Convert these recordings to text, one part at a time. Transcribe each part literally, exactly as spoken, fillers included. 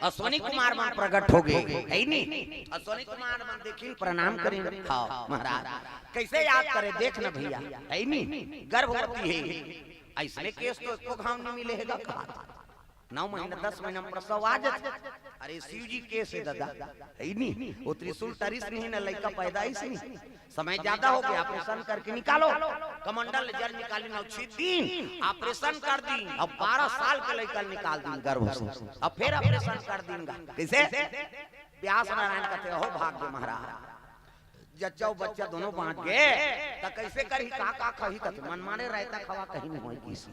अश्वनी कुमार मन प्रगट हो गए, है नी? अश्वनी कुमार मन देखिन, प्रणाम करिन। हाँ महाराज, कैसे याद करे, देख न भैया, है नी? गर्भवती है, ऐसने केस तो एको घाव नहीं मिले हेगा कहा। नौ महीना, दस महीना में प्रसव आ जाथे। अरे शिव जी केस हे दादा, है नी? वो त्रिशूल टरिस नहीं ना, लइका पैदा ही नहीं। समय ज्यादा हो गया, ऑपरेशन करके निकालो। कमंडल जल निकाली ना, छीत दिन ऑपरेशन कर दी। अब बारह साल के लइका निकाल दी गर्भ से, अब फिर ऑपरेशन कर दी। कैसे? व्यास नारायण कहते हो, भाग्य महाराज, जच्चा अउ बच्चा दोनों बांच गे, त कैसे करही, का का खही? त मन माने रहता खवा, कहीं नहीं होई किसी।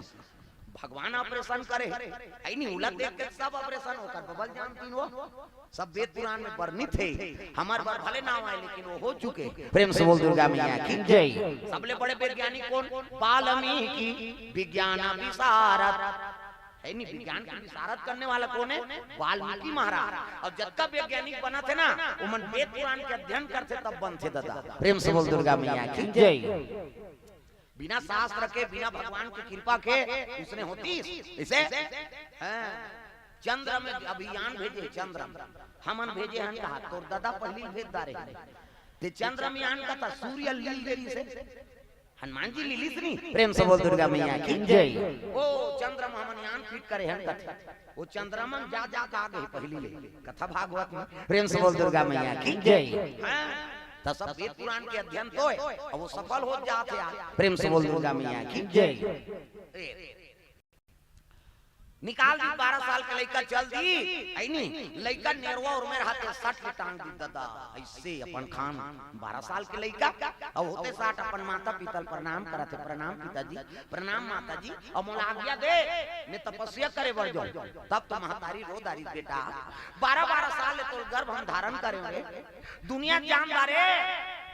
भगवान ऑपरेशन करे, है नी? उला देख के सब ऑपरेशन होकर बबल जानती हो, सब वेद पुराण में वर्णित है। हमार बर भले नाव आए, लेकिन वो हो चुके। प्रेम से बोल दुर्गा मैया की जय। सबले बड़े वैज्ञानिक कौन? वाल्मीकि विज्ञान विशारद, है नी? विज्ञान की विशारद करने वाला कौन है? वाल्मीकि महाराज। और जतका वैज्ञानिक बनथे ना, वो मन वेद पुराण के अध्ययन करथे तब बनथे दादा। प्रेम से बोल दुर्गा मैया की जय। बिना शास्त्र के, बिना भगवान की कृपा के उसने होतीस। इसे हाँ, चंद्र में अभियान भेजे, चंद्र में। हमन भेजे हन कहा, तोर दादा पहली भेज डारे हे। ते चंद्र में आन कथा, सूर्य लील देरी से। हनुमान जी लीलिस नी, प्रेम से बोल दुर्गा मैया की जय। ओ चंद्र में हमन यान फिट करे हन कथा। वो चंद्रमा में जा, जा के आ गए पहली ले। कथा भागवत में। प्रेम से बोल दुर्गा मैया की जय। हाँ, त सब वेद पुराण के अध्ययन तो है, और वो सफल हो जाते हैं। प्रेम से बोल दुर्गा मैया की जय। ए, निकाल दी, बारह साल के लइका चल दी, है नी? लइका नेरवा और मेरे हाथे सट के टांग दी दादा, ऐसे अपन खान। बारह साल के लइका, अब होते साठ अपन माता पिता ल प्रणाम करत हे, "प्रणाम पिताजी, प्रणाम माताजी, अब मोला आज्ञा दे, मैं तपस्या करे बर जाऊं।" तब तो महतारी रो डारिस, "बेटा, बारह बारह साल ले तोर गर्भ हम धारण करे होंगे, दुनिया जान डारे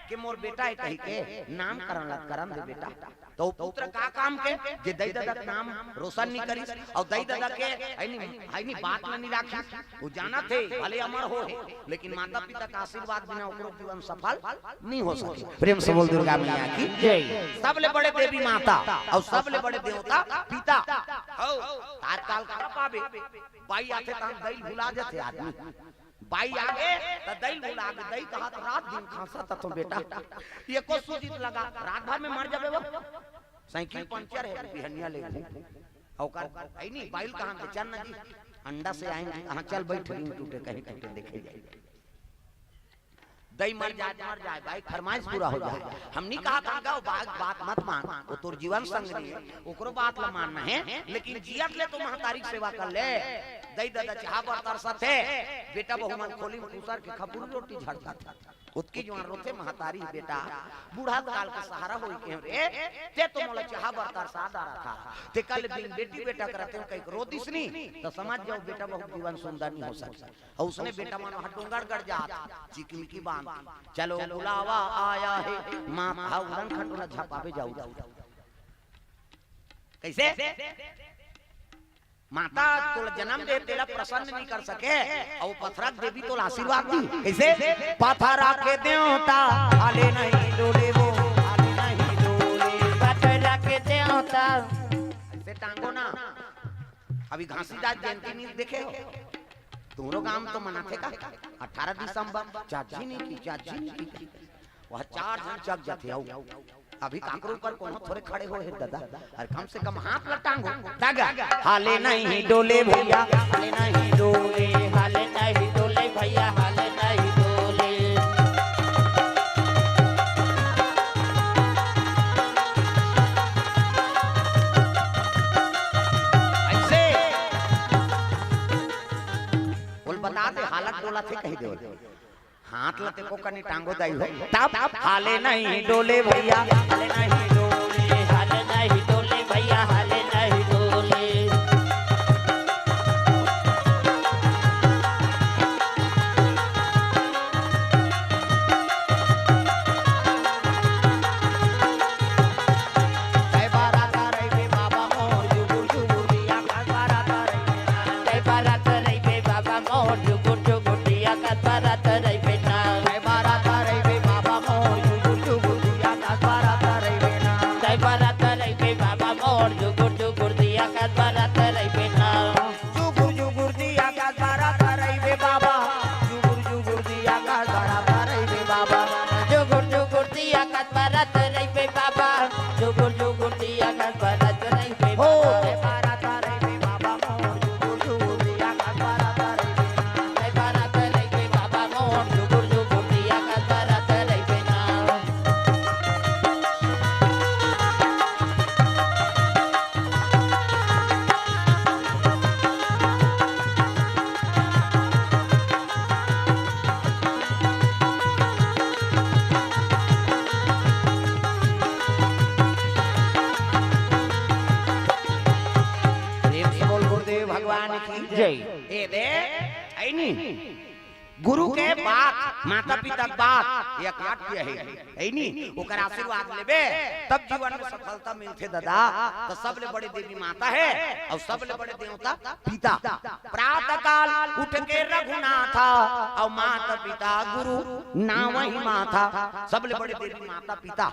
के मोर बेटा है कही के, नामकरण ला करन दे बेटा।" तो पुत्र का काम के, जे दई ददा के नाम रोशन नहीं करिस, और दई ददा के है नी, है नी, बात में नहीं राखिस। वो जानत हे, भले अमर हो हे, लेकिन माता पिता का आशीर्वाद बिना ओकरो जीवन सफल नहीं हो सके। प्रेम से बोल दुर्गा मैया की जय। सबले बड़े देवी माता और सबले बड़े देवता पिता। हो, आजकल का पाबे, बाई आथे तहन दई भुला जाथे आदमी। बाई आगे त दई भुला गे, दई कहत रात दिन खांसत हथों बेटा, एको सूजी लगा, रात भर में मर जाबे वो। साइकिल पंचर हे, बिहनिया ले घूम। ओकर, "ऐ नी, बाई ल कहां दे, चल ना जी, अंडा से आएंगे।" "हां, चल बैठ, रिंग टूटे, कहीं टूटे, देखे जाए।" दई मर जाए, मर जाए, बाई फरमाइश पूरा हो जाए। हम नहीं कहा था, गाओ, बात, बात मत मान, वो तोर जीवन संगनी हे, ओकरो बात ला मानना हे, लेकिन जियत ले तो महतारी के सेवा कर ले। दई ददा चाहा बर तरसत हे, बेटा बहू मन खोली में कुसर के खपुरी रोटी झड़कत हे। ओतकी जुवार रोथे महतारी, "बेटा, बूढ़ा काल के सहारा होई के रे, ते तो मोला चाहा बर तरसा डारत हा। ते कल बिन बेटी बेटा करते हो कहीं रो दिस नी, तो समझ जाओ बेटा बहू जीवन सुंदर नहीं हो सकता।" और उसने बेटा मन वहां डोंगरगढ़ जात, चिकमिकी बांध, "चलो बुलावा आया है, माँ भाव उड़न खटोला झपावे जाऊ।" कैसे? माता तोला जन्म दे, तेला प्रसन्न नहीं कर सके, और पथरा के देवी तोला आशीर्वाद दी। कैसे? पथरा के देवता हाले नहीं डोले वो, हाले नहीं डोले। पथरा के देवता। ऐसे टांगो ना। अभी घासीदास जयंती नहीं देखे हो? तुम्हरो गांव तो मनाथे का? अठारह दिसंबर, चाची नहीं की, चाची नहीं की। वह चार झन चक जाथे, आओ। अभी काकरो ऊपर कोनो थोरे खड़े हो हे दादा, अरे कम से कम हाथ ल टांगो। दागा, हाले नहीं डोले भैया, हाले नहीं डोले, हाले नहीं डोले भैया, हाले नहीं डोले। ऐसे बोल, बता दे, हालत डोला थे कही दे। हाथ ल तेको कनी टांगो दाई हो। तब हाले नहीं डोले भैया, हाले नहीं डोले, हाले नहीं डोले भैया, हाले नहीं डोले। जय बारात रहिबे बाबा मोर जुगुर जुगुर दिया, जय बारात रहिबे ना। जय बारात रहिबे बाबा मोर जुगुर जुगुर दिया, जय बारात रहिबे ना। जय बारात रहिबे बाबा मोर जुगुर जुगुर दिया, जय बारात रहिबे ना। जय बारात रहिबे बाबा मोर जुगुर है नी? गुरु के बात, माता पिता के बात, ये अकाट्य है, है नी? ओकर आशीर्वाद लेबे, तब जीवन में सफलता मिलथे दादा। तो सबले बड़े देवी माता है और सबले बड़े देवता पिता। प्रातः काल उठ के रघुनाथा, और माता पिता गुरु नावहि माथा। सबले बड़े देवी माता पिता,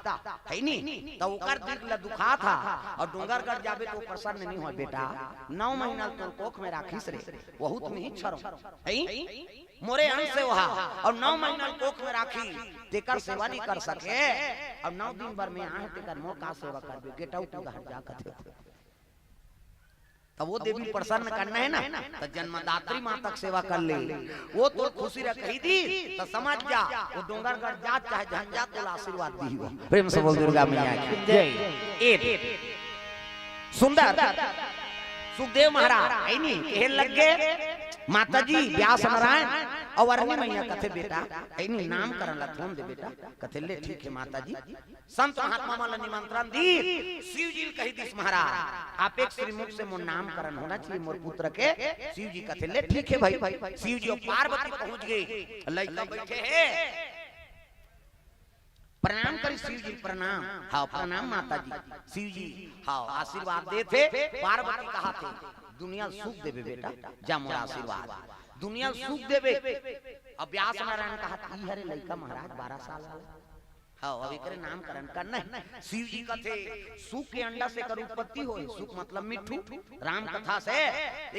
है नी? तो ओकर दिल ला दुखाथा, और डोंगरगढ़ जाबे तो प्रसन्न नहीं होय बेटा। नौ महीना तोर कोख में राखिस रे, बहुत में ही छरो, है? मोरे अंश से ओहा, और नौ महीना कोख में राखी, तेकर सेवा नहीं कर सके, और नौ दिन भर में आहे, तेकर मोर का सेवा करबे? Get out उधर जा कथे। तब वो देवी प्रसन्न करना है ना, तो जन्मदात्री माता के सेवा कर ले, वो तो खुशी रह कही दी, तो समझ जा, वो डोंगरगढ़ जा चाहे झन जा, तो आशीर्वाद दी हो। प्रेम से बोल दुर्गा मैया की जय। ए सुंदर सुखदेव महाराज, है नी, कहे लग गए, "माता जी, व्यास नारायण और अरनी मैया कथे बेटा, है नी, नामकरण ला थोन दे बेटा।" कथे, "ले ठीक है माता जी।" संत महात्मा मन ला निमंत्रण दी, शिव जी ल कही दिस, "महाराज, आप एक श्रीमुख से मोर नामकरण होना चाहिए मोर पुत्र के।" शिव जी कथे, "ले ठीक है भाई।" शिव जी और पार्वती पहुंच गए, लइका बैठे हैं, प्रणाम करी शिव जी, "प्रणाम।" "हाँ, प्रणाम माता जी।" शिव जी, हाँ, आशीर्वाद देथे। पार्वती कहाथे, "दुनिया ल सुख देबे बेटा, जा मोर आशीर्वाद, दुनिया ल सुख देबे।" अब व्यास नारायण कहाथे, "ई हरे लइका महाराज, बारह साल वाला।" हाँ, अब एकरे नामकरण करना है। शिव जी कथे, "सुख के अंडा से एकर उत्पत्ति होय।" सुख मतलब मिट्ठू। राम कथा से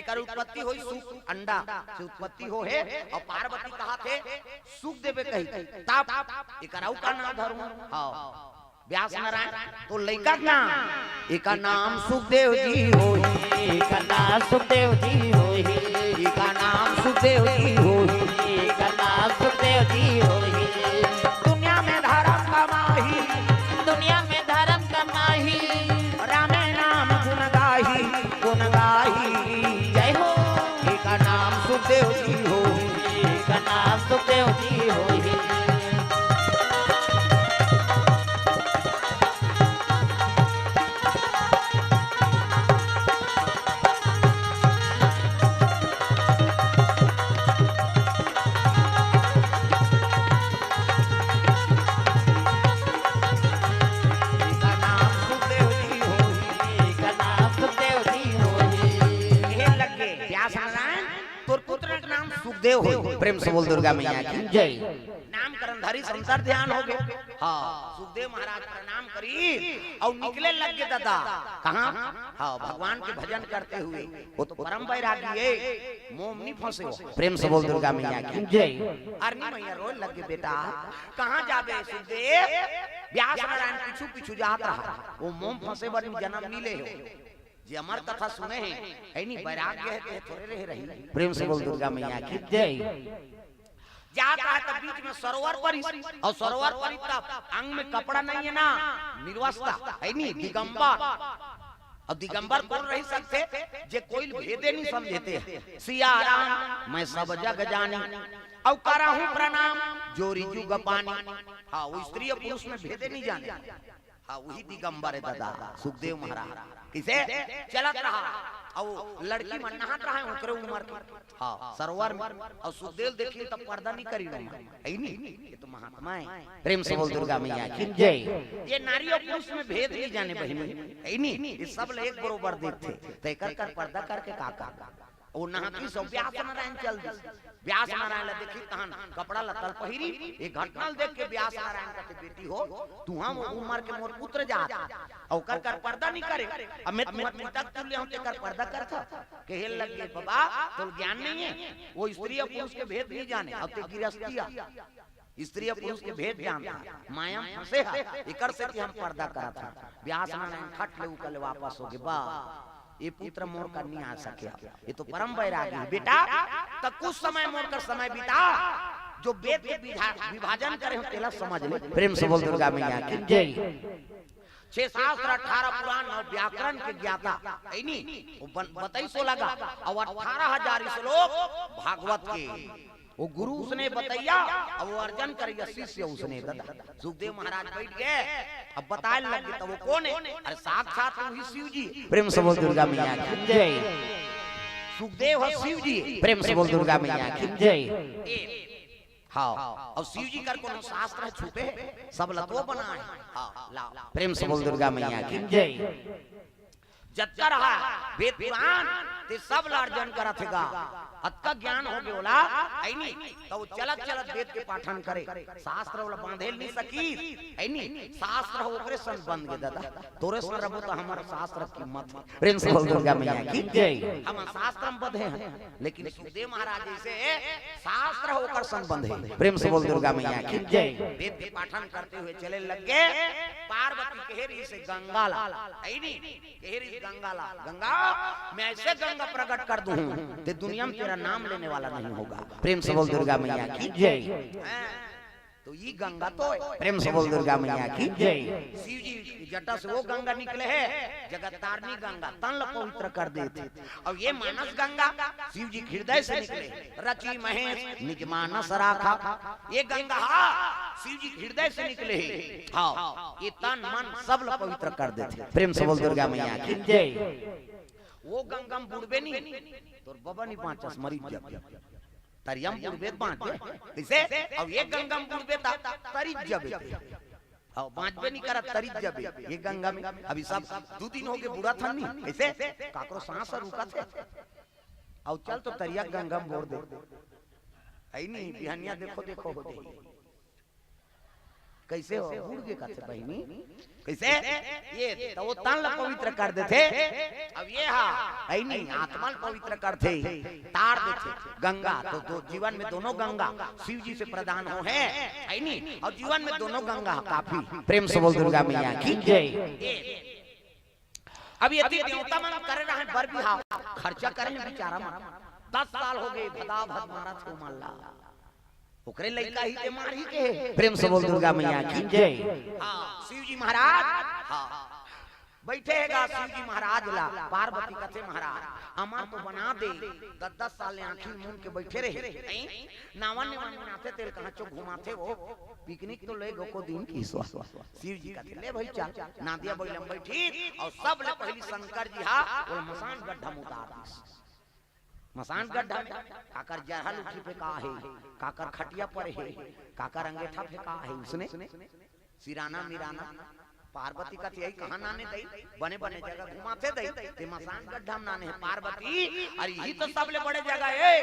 एकर उत्पत्ति होय, सुख अंडा से उत्पत्ति होय हे। और पार्वती कहाथे, "सुख देबे कही, तब एकर अउ का नाम धरूं?" हाँ, व्यास नारायण, "तो लइका के नाम, एकर नाम सुखदेव जी होही, एकर नाम सुखदेव जी होही, एकर नाम सुखदेव जी होही, एकर नाम सुखदेव जी होही। दुनिया में धर्म कमाही, दुनिया में धर्म कमाही, रामे नाम गुण गाही, गुण गाही।" जय हो। "एकर नाम सुखदेव जी होही, एकर नाम सुखदेव जी होही।" कहे लग गे, "व्यास नारायण, तोर पुत्र के नाम सुखदेव हो।" प्रेम से बोल दुर्गा मैया की जय। नामकरण धरी संसार ध्यान हो गए। हाँ, सुखदेव महाराज प्रणाम करी और निकले लग गए दादा। कहाँ? हाँ, भगवान के भजन करते हुए। वो तो परम बैरागी है, मोह में नहीं फंसे हो। प्रेम से बोल दुर्गा मैया की जय। अरनी मैया रोए लग गए, "बेटा, कहाँ जाबे सुखदेव?" व्यास नारायण पीछू पीछू जात रहा, वो मोह में फंसे बर जन्म नहीं ले हो। जे अमर कथा सुने हैं, है नी, वैराग्य है, ते थोड़े रहे रही। प्रेम से बोल दुर्गा मैया की जय। जात रहा तब बीच में सरोवर परिस, और सरोवर परिस तब अंग में कपड़ा नहीं है ना, निर्वस्त्र है नी, दिगंबर। और दिगंबर कोन रही सकथे? जे कोई भेदे नहीं समझते हैं। "सिया राम मैं सब जग जानी, और करहूँ प्रणाम जोरी जुग पानी।" हाँ, वो स्त्री और पुरुष में भेदे नहीं जाने। हाँ, वही दिगंबर है दादा, सुखदेव महाराज। किसे? चलत रहा, और लड़की मन नहात रहा है, ओकरे उम्र के। हाँ, सरोवर में। और सुखदेव देखिन तब पर्दा नहीं करी, है नी? ये तो महात्मा है। प्रेम से बोल दुर्गा मैया की जय। ये नारी और पुरुष में भेद नहीं जाने बहिनी, है नी? ये सब ले एक बरोबर देखथे। तो एकर कर पर्दा करके का का? वो नहाती सो व्यास नारायण चल दिस। व्यास नारायण ला देखी तहन कपड़ा लत्ता ल पहिरी। ये घटना ल देख के व्यास नारायण कथे, "बेटी हो, तुहा वो उम्र के मोर पुत्र जात, अउ ओकर कर पर्दा नहीं करे, अब मैं तुम्हार पिता के तुल्य हूँ, तेकर पर्दा करथा?" कहे लग गए, "बाबा, तोर ज्ञान नहीं है, वो स्त्री और पुरुष के भेद नहीं जाने, अब ते गिरस्तिया।" स्त्री और पुरुष के भेद जानता, माया में फंसे हा, एकर से कि हम पर्दा करत हा। व्यास नारायण खट ले उकल वापस हो गए, "बा, ये पुत्र मोर कर नहीं आ सके, ये तो परम बैरागी है।" बेटा, त कुछ समय मोर कर समय बिता, जो वेद के विधा-, विभाजन करे हो, तेला समझ ले। प्रेम से बोल दुर्गा मैया की जय। छह शास्त्र, अठारह पुराण और व्याकरण के ज्ञाता, है नी? वो बन-, बताई सो लगा, और अठारह हजार श्लोक भागवत के। वो गुरु उसने बतैया, अब वो अर्जन करैया शिष्य उसने दादा। सुखदेव महाराज बैठ गए, अब बताए लग गए, तो वो कौन है? अरे साक्षात वही शिव जी। प्रेम से बोल दुर्गा मैया की जय। सुखदेव ह शिव जी। प्रेम से बोल दुर्गा मैया की जय। हाँ, अउ शिव जी कर कोनो शास्त्र हे छुपे हे? सब ल तो बनाए। हाँ, ला, प्रेम से बोल दुर्गा मैया की जय। जतका रहा वेद पुराण, ते सब ल अर्जन करत हे गा। अतका ज्ञान हो गे ओला, हे नी? त वो चलत चलत वेद के पाठन करे, शास्त्र ओला बांधे ल नहीं सकी, हे नी? शास्त्र ह ओकरे सन बंध गे दादा। तोरे सन रबो त हमर शास्त्र के कीमत हे। प्रेम से बोल दुर्गा मैया की जय। हम शास्त्र में बंधे हैं, लेकिन सुखदेव महाराज जैसे शास्त्र ह ओकर सन बंधे। प्रेम से बोल दुर्गा मैया की जय। वेद के पाठन करते हुए चले लग गे। पार्वती कहे रहिसे गंगा ला, हे नी? कहे रहिसे गंगा ला, "गंगा, मैं ऐसे गंगा प्रकट कर दूं, ते दुनिया में तेरा नाम लेने वाला नहीं होगा।" प्रेम से बोल दुर्गा मैया की जय। हाँ। तो ये गंगा तो हे। प्रेम से बोल दुर्गा मैया की जय। शिव जी की जटा से वो गंगा निकले हे, जगत तारनी गंगा, तन ल पवित्र कर देथे। अउ ये मानस गंगा शिव जी के हृदय से निकले, "रचि महेश निज मानस राखा।" ये गंगा, हाँ, शिव जी के हृदय से निकले हे। हाँ, ये तन मन सब ल पवित्र कर देथे। प्रेम से बोल दुर्गा मैया की जय। वो गंगा में बुड़बे नहीं, तोर बबा नहीं बाँचस, मरी जब। तरिया में बुड़बे त बाँचबे। कइसे? अउ ये गंगा में बुड़बे त तरी जबे। अउ बाँचबे नहीं करत, तरी जबे। ये गंगा में अभी सब दू दिन हो गे बुड़त हन नहीं। कइसे? काकरो सांस रुकत हे। अउ चल तो तरिया गंगा में बोर दे। हे नी, बिहनिया देखो, देखो हो जाही। कइसे हो? बुड़ गे कथे बहिनी। कइसे? ये त वो तन ल पवित्र कर देथे। अब ये हा, हे नी, आत्मा ल पवित्र करथे, तार देथे। गंगा तो, तो जीवन में दोनों गंगा शिव जी से प्रदान हो हे, हे नी? अउ जीवन में दोनों गंगा काफी। प्रेम से बोल दुर्गा मैया की जय। ये अब ये देवता मन करे रहे बर बिहाव, खर्चा करे हे बेचारा मन। दस साल हो गे, भदा भद मारत हे ओ मन ला। ओकरे लइका ही ते मारही के हे। प्रेम से बोल दुर्गा मैया की जय। हाँ, शिव जी महाराज। हाँ, बैठे हे गा शिव जी महाराज ला। पार्वती कथे, "महाराज, अमर तो बना दे।" दस दस साल ले आँखी मूंद के बैठे रहे। नहीं? नावन ने मन आथे तेल कहाँ चो घुमाथे वो। पिकनिक तो ले गो को दिन की स्वा। शिव जी कथे, "ले भाई चल।" नादिया बैलम बैठी अउ सब ले पहली शंकर जी हा ओला मसान गड्ढा में उतार दिस। मसान गड्ढा में काकर जरहल उठी फेंका हे, काकर खटिया परे हे, काकर अंगेठा फेंका हे, उसने सिराना मिराना। पार्वती कथे, "यही कहाँ नाने दई, बने बने जगह घुमाथे दई, ते मसान गड्ढा में नाने हे पार्वती।" अरे यही तो सबले बड़े जगह हे।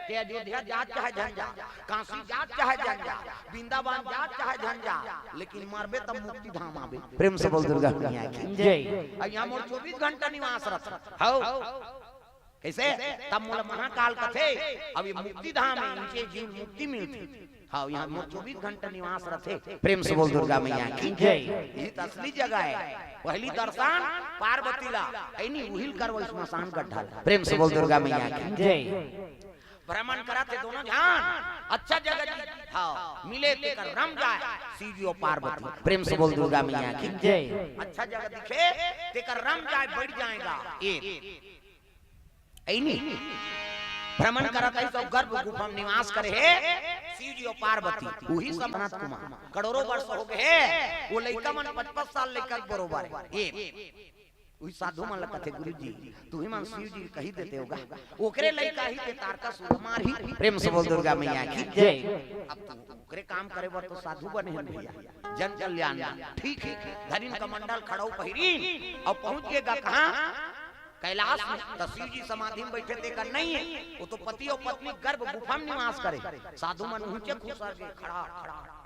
ते अयोध्या जात चाहे झन जा, काशी जात चाहे झन जा, वृंदावन जात चाहे झन जा, लेकिन मरबे तब मुक्ति धाम आबे। प्रेम से बोल दुर्गा मैया की जय। अउ यहाँ मोर चौबीस घंटा निवास रथे। हव। कइसे? तब मोला महाकाल कथे, अब ये मुक्ति धाम हे, इनसे जीव मुक्ति मिलथे। हाँ, यहाँ मोर चौबीस घंटा निवास रथे। प्रेम से बोल दुर्गा मैया की जय। ये तो असली जगह हे, पहली दर्शन पार्वती ला, हे नी, उही ल करवइस मसान गड्ढा ला। प्रेम से बोल दुर्गा मैया की जय। भ्रमण करत हे दोनों झन, अच्छा जगह जी, हाँ, मिले तेकर रम जाए शिव जी अउ पार्वती। प्रेम से बोल दुर्गा मैया की जय। अच्छा जगह दिखे, तेकर रम जाए, बैठ जाए गा। ये हे नी? भ्रमण करत हे तो गर्भ गुफा में निवास करे हे शिव जी अउ पार्वती। उही सनत कुमार करोड़ों वर्ष हो गे हे, वो लइका मन पचपन साल लइका के बरोबर हे। ये उही साधु मन ल कथे, "गुरु जी, तुही मन शिव जी ल कही देते हो गा, ओकरे लइका ही ते तारकासुर मारही।" प्रेम से बोल दुर्गा मैया की जय। अब तो ओकरे काम करे बर तो साधु बने हे भैया, जन कल्याण। ठीक हे, धरिन कमंडल खड़ाऊ पहिरिन अउ पहुंच गे गा कहाँ? कैलाश में। त शिव जी समाधि में बैठे तेकर नहीं हे, वो तो पति अउ पत्नी गर्भ गुफा में निवास करे। साधु मन ऊंचे खुसर गे, खड़ा खड़ा